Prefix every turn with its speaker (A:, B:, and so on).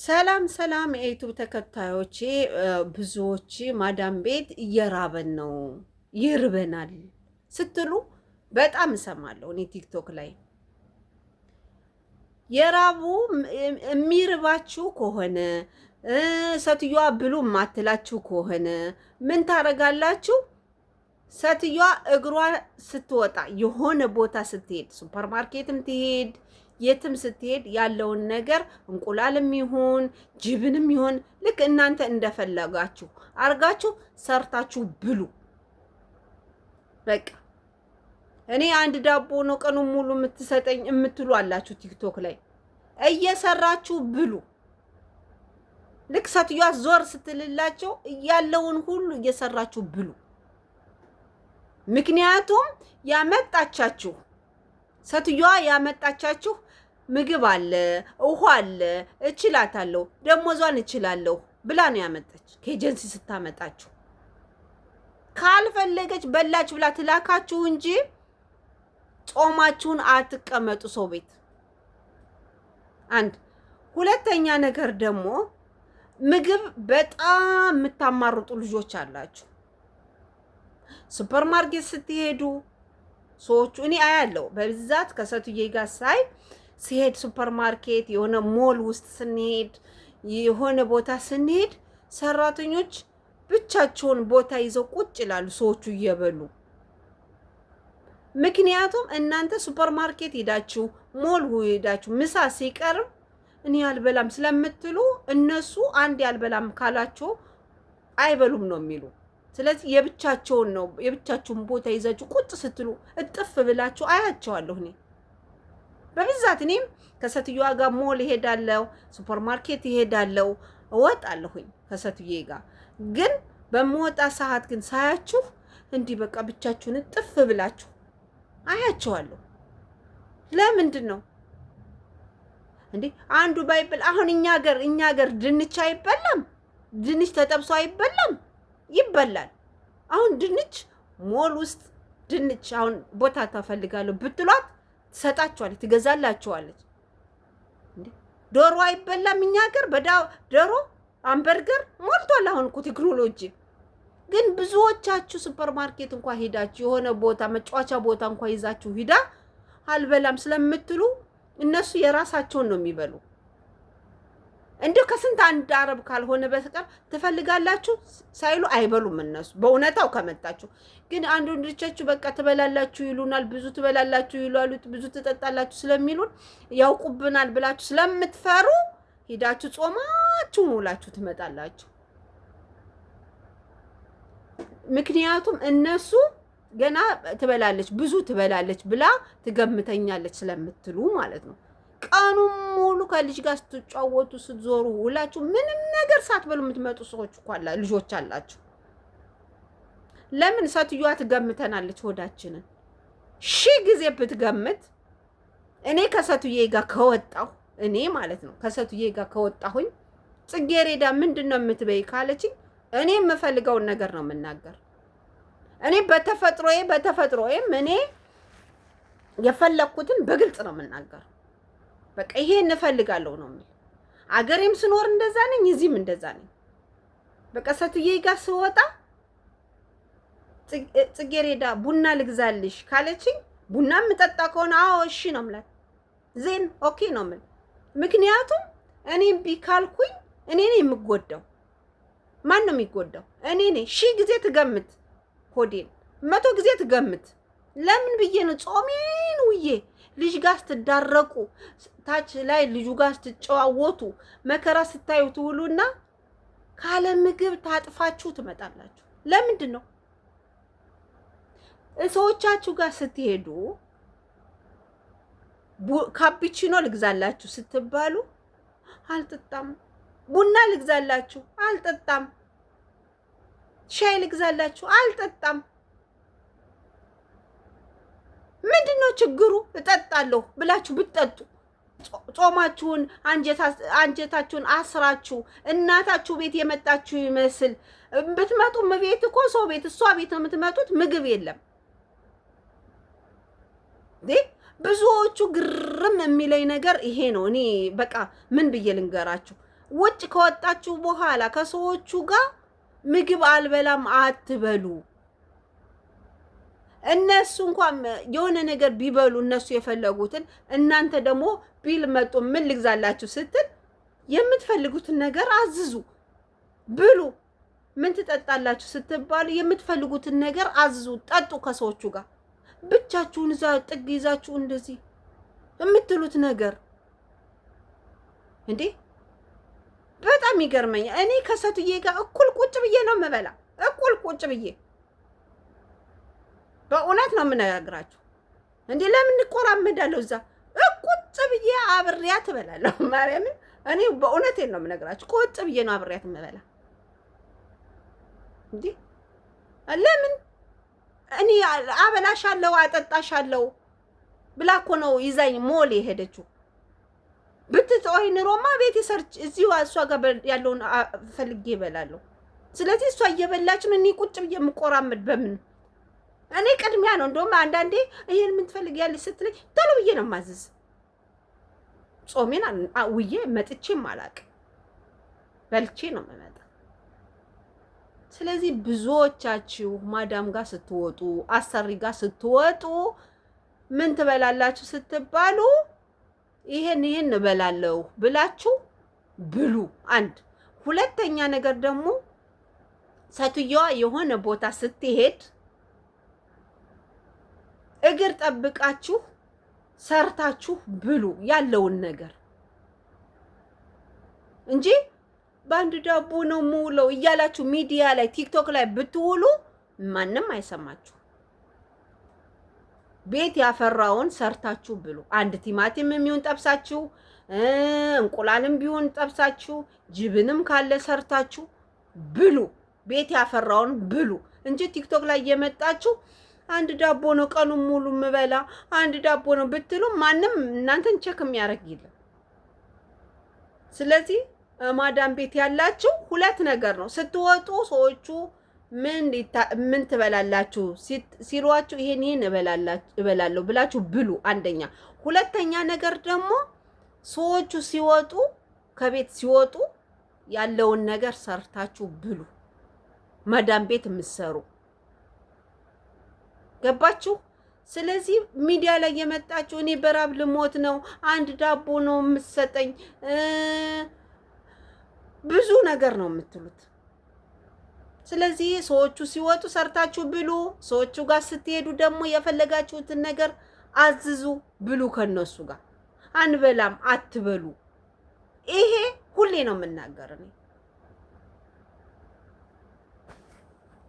A: ሰላም ሰላም የ YouTube ተከታዮቼ፣ ብዙዎች ማዳም ቤት እየራበን ነው ይርበናል ስትሉ በጣም እሰማለሁ። እኔ TikTok ላይ የራቡ የሚርባችሁ ከሆነ፣ ሴትዮዋ ብሉ ማትላችሁ ከሆነ ምን ታረጋላችሁ? ሴትዮዋ እግሯ ስትወጣ፣ የሆነ ቦታ ስትሄድ፣ ሱፐርማርኬትም ትሄድ የትም ስትሄድ ያለውን ነገር እንቁላልም ይሁን جبن ም ይሁን ልክ እናንተ እንደፈለጋችሁ አርጋችሁ ሰርታችሁ ብሉ። በቃ እኔ አንድ ዳቦ ነው ቀኑን ሙሉ የምትሰጠኝ የምትሉ አላችሁ TikTok ላይ፣ እየሰራችሁ ብሉ። ልክ ሴትዮዋ ዞር ስትልላቸው ያለውን ሁሉ እየሰራችሁ ብሉ። ምክንያቱም ያመጣቻችሁ ሴትዮዋ ያመጣቻችሁ ምግብ አለ፣ ውሃ አለ፣ እችላታለሁ፣ ደሞዟን እችላለሁ ብላ ነው ያመጣች። ከኤጀንሲ ስታመጣችሁ ካልፈለገች በላችሁ ብላ ትላካችሁ እንጂ ጾማችሁን አትቀመጡ ሰው ቤት። አንድ ሁለተኛ ነገር ደግሞ ምግብ በጣም የምታማርጡ ልጆች አላችሁ። ሱፐር ማርኬት ስትሄዱ ሰዎቹ እኔ አያለው በብዛት ከሴትዬ ጋር ሳይ ሲሄድ ሱፐር ማርኬት የሆነ ሞል ውስጥ ስንሄድ፣ የሆነ ቦታ ስንሄድ ሰራተኞች ብቻቸውን ቦታ ይዘው ቁጭ ይላሉ ሰዎቹ እየበሉ። ምክንያቱም እናንተ ሱፐር ማርኬት ሄዳችሁ፣ ሞል ሄዳችሁ ምሳ ሲቀርብ እኔ አልበላም ስለምትሉ እነሱ አንድ ያልበላም ካላቸው አይበሉም ነው የሚሉ። ስለዚህ የብቻቸውን ነው፣ የብቻቸውን ቦታ ይዛችሁ ቁጭ ስትሉ እጥፍ ብላችሁ አያቸዋለሁ እኔ በብዛት። እኔም ከሴትዮዋ ጋር ሞል እሄዳለሁ፣ ሱፐር ማርኬት እሄዳለሁ፣ እወጣለሁኝ ከሴትዬ ጋር። ግን በምወጣ ሰዓት ግን ሳያችሁ እንዲህ በቃ ብቻችሁን እጥፍ ብላችሁ አያቸዋለሁ። ለምንድን ነው እንዴ? አንዱ ባይበል አሁን እኛ ገር ድንች አይበላም? ድንች ተጠብሶ አይበላም? ይበላል። አሁን ድንች ሞል ውስጥ ድንች አሁን ቦታ ታፈልጋለሁ ብትሏት ትሰጣችኋለች፣ ትገዛላችኋለች። ዶሮ አይበላም? እኛ ሀገር ዶሮ አምበርገር ሞልቷል። አሁን እኮ ቴክኖሎጂ ግን ብዙዎቻችሁ ሱፐር ማርኬት እንኳ ሄዳችሁ የሆነ ቦታ መጫወቻ ቦታ እንኳ ይዛችሁ ሂዳ አልበላም ስለምትሉ እነሱ የራሳቸውን ነው የሚበሉ። እንዲሁ ከስንት አንድ አረብ ካልሆነ በስተቀር ትፈልጋላችሁ ሳይሉ አይበሉም እነሱ። በእውነታው ከመጣችሁ ግን አንድ ወንዶቻችሁ በቃ ትበላላችሁ ይሉናል፣ ብዙ ትበላላችሁ ይላሉ፣ ብዙ ትጠጣላችሁ ስለሚሉን ያውቁብናል ብላችሁ ስለምትፈሩ ሂዳችሁ ጾማችሁን ውላችሁ ትመጣላችሁ። ምክንያቱም እነሱ ገና ትበላለች፣ ብዙ ትበላለች ብላ ትገምተኛለች ስለምትሉ ማለት ነው። ቀኑን ሙሉ ከልጅ ጋር ስትጫወቱ ስትዞሩ ውላችሁ ምንም ነገር ሳትበሉ የምትመጡ ሰዎች እኮ ልጆች አላችሁ። ለምን ሴትዮዋ ትገምተናለች ሆዳችንን? ሺህ ጊዜ ብትገምት እኔ ከሴትዬ ጋር ከወጣሁ፣ እኔ ማለት ነው፣ ከሴትዬ ጋር ከወጣሁኝ ጽጌሬዳ ምንድን ነው የምትበይ ካለችኝ እኔ የምፈልገውን ነገር ነው የምናገር። እኔ በተፈጥሮዬም እኔ የፈለግኩትን በግልጽ ነው የምናገር። በቃ ይሄ እንፈልጋለሁ ነው የምል። አገሬም ስኖር እንደዛ ነኝ፣ እዚህም እንደዛ ነኝ። በቃ ሴትዬ ጋር ስወጣ ጽጌሬዳ ቡና ልግዛልሽ ካለችኝ ቡና የምጠጣ ከሆነ አዎ እሺ ነው የምላት። Then okay ነው የምል። ምክንያቱም እኔ እምቢ ካልኩኝ እኔ ነኝ የምጎዳው። ማን ነው የሚጎዳው? እኔ ነኝ። ሺህ ጊዜ ትገምት ሆዴን፣ 100 ጊዜ ትገምት። ለምን ብዬ ነው ጾሜን ውዬ ልጅ ጋር ስትዳረቁ፣ ታች ላይ ልጁ ጋር ስትጨዋወቱ መከራ ስታዩ ትውሉና ካለ ምግብ ታጥፋችሁ ትመጣላችሁ። ለምንድን ነው? ሰዎቻችሁ ጋር ስትሄዱ ካፒቺኖ ልግዛላችሁ ስትባሉ አልጠጣም፣ ቡና ልግዛላችሁ አልጠጣም፣ ሻይ ልግዛላችሁ አልጠጣም። ምንድን ነው ችግሩ? እጠጣለሁ ብላችሁ ብትጠጡ ጾማችሁን አንጀታችሁን አስራችሁ እናታችሁ ቤት የመጣችሁ ይመስል ብትመጡ ቤት እኮ ሰው ቤት እሷ ቤት ነው የምትመጡት፣ ምግብ የለም። ብዙዎቹ ግርም የሚለኝ ነገር ይሄ ነው። እኔ በቃ ምን ብዬ ልንገራችሁ? ውጭ ከወጣችሁ በኋላ ከሰዎቹ ጋር ምግብ አልበላም አትበሉ። እነሱ እንኳን የሆነ ነገር ቢበሉ እነሱ የፈለጉትን፣ እናንተ ደግሞ bill መጡ ምን ልግዛላችሁ ስትል የምትፈልጉትን ነገር አዝዙ፣ ብሉ። ምን ትጠጣላችሁ ስትባሉ የምትፈልጉትን ነገር አዝዙ፣ ጠጡ ከሰዎቹ ጋር። ብቻችሁን እዛ ጥግ ይዛችሁ እንደዚህ የምትሉት ነገር እንዴ በጣም ይገርመኛል። እኔ ከሰትዬ ጋር እኩል ቁጭ ብዬ ነው የምበላ፣ እኩል ቁጭ ብዬ በእውነት ነው የምነግራችሁ። እንዴ ለምን እንቆራመዳለሁ? እዛ ቁጭ ብዬ አብሬያት እበላለሁ። ማርያምን እኔ በእውነቴን ነው የምነግራችሁ። ቁጭ ብዬ ነው አብሬያት የምበላ። እንዴ ለምን እኔ አበላሻለሁ፣ አጠጣሻለሁ ብላ እኮ ነው ይዛኝ ሞል የሄደችው። ብትተወኝ ኑሮማ ቤቴ ሰርች እዚሁ እሷ ጋር ያለውን ፈልጌ እበላለሁ። ስለዚህ እሷ እየበላች ነው፣ እኔ ቁጭ ብዬ የምቆራመድ በምን? እኔ ቅድሚያ ነው። እንደውም አንዳንዴ ይሄን ምን ትፈልጊያለሽ ስትለኝ ቶሎ ብዬ ነው የማዝዝ። ጾሜን ውዬ መጥቼም አላውቅም፣ በልቼ ነው የምመጣ። ስለዚህ ብዙዎቻችሁ ማዳም ጋር ስትወጡ፣ አሰሪ ጋር ስትወጡ ምን ትበላላችሁ ስትባሉ ይሄን ይሄን እበላለሁ ብላችሁ ብሉ። አንድ ሁለተኛ ነገር ደግሞ ሴትዮዋ የሆነ ቦታ ስትሄድ እግር ጠብቃችሁ ሰርታችሁ ብሉ ያለውን ነገር እንጂ በአንድ ዳቦ ነው የምውለው እያላችሁ ሚዲያ ላይ ቲክቶክ ላይ ብትውሉ ማንም አይሰማችሁ። ቤት ያፈራውን ሰርታችሁ ብሉ። አንድ ቲማቲም የሚሆን ጠብሳችሁ፣ እንቁላልም ቢሆን ጠብሳችሁ፣ جبن ም ካለ ሰርታችሁ ብሉ። ቤት ያፈራውን ብሉ እንጂ ቲክቶክ ላይ እየመጣችሁ አንድ ዳቦ ነው ቀኑን ሙሉ ምበላ አንድ ዳቦ ነው ብትሉ ማንም እናንተን check የሚያደርግ የለም። ስለዚህ ማዳም ቤት ያላችሁ ሁለት ነገር ነው። ስትወጡ ሰዎቹ ምን ትበላላችሁ ሲሏችሁ ይሄን ይሄን እበላለሁ ብላችሁ ብሉ። አንደኛ። ሁለተኛ ነገር ደግሞ ሰዎቹ ሲወጡ ከቤት ሲወጡ ያለውን ነገር ሰርታችሁ ብሉ። ማዳም ቤት የምትሰሩ ገባችሁ? ስለዚህ ሚዲያ ላይ የመጣችሁ እኔ በራብ ልሞት ነው፣ አንድ ዳቦ ነው የምትሰጠኝ፣ ብዙ ነገር ነው የምትሉት። ስለዚህ ሰዎቹ ሲወጡ ሰርታችሁ ብሉ። ሰዎቹ ጋር ስትሄዱ ደግሞ የፈለጋችሁትን ነገር አዝዙ፣ ብሉ። ከነሱ ጋር አንበላም አትበሉ። ይሄ ሁሌ ነው የምናገር እኔ።